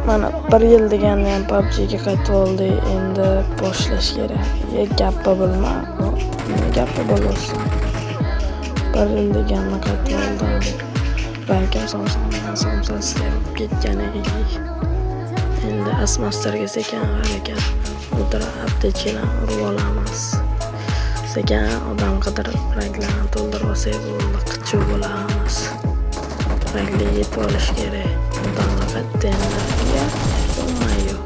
Mana bir yil deganda ham PUBG'ga qaytib oldik. Endi boshlash kerak. Ye, gapni bilma. Nima gapni bo'lyapsan? Bir yil deganda qaytib oldim. Balkim somsadan somsasi bo'lib ketgan ekan. Endi Asmasterga sekin harakat. O'tirib aptechkalarni urib olamiz. Sekin odam qidirib, ranglarni to'ldirib olsak bo'ldi. Qichuv bo'lamiz. Rangli yetib olish kerak. Odamlar qayerda endi? Ya, ё-моё.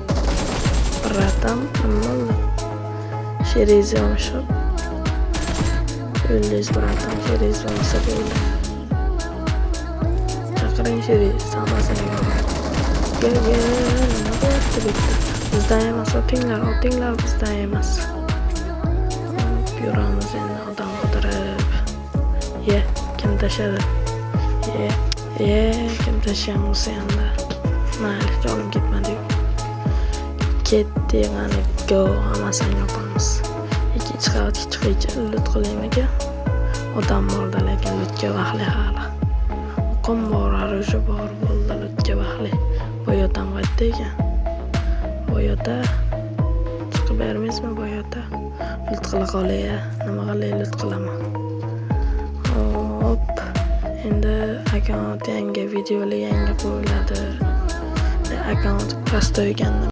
Братан, nima bo'ldi? Sheriz yomishib. O'ldingiz, братан, sheriz bo'lmasa bo'ldi. Chaqiring sheriz, hammasini ko'radi. Gel, gel, nima bo'lyapti bu yerda? Bizdan emas, otinglar, otinglar, bizdan emas. Hop, yuramiz endi odam qidirib. Ye, kim tashladi? Ye, ye, kim tashlagan bo'lsa hamda. Mayli, jonim ketmadi. Ketdik, qani, go, hammasini yopamiz. Ikkinchi qavatga chiqaychi, loot qilaymi aka? Odam borda, lekin lootga vaqli hali. O'qim bor, оружие bor, bo'ldi, lootga vaqli. Boyotam qayerda ekan? Boyota chiqib bermaysizmi, boyota? Loot qila qolay, a. Nima qilay, loot qilaman. Hop. Endi akkaunt yangi, videolar yangi qo'yiladi. Akkaunt простой ekanda.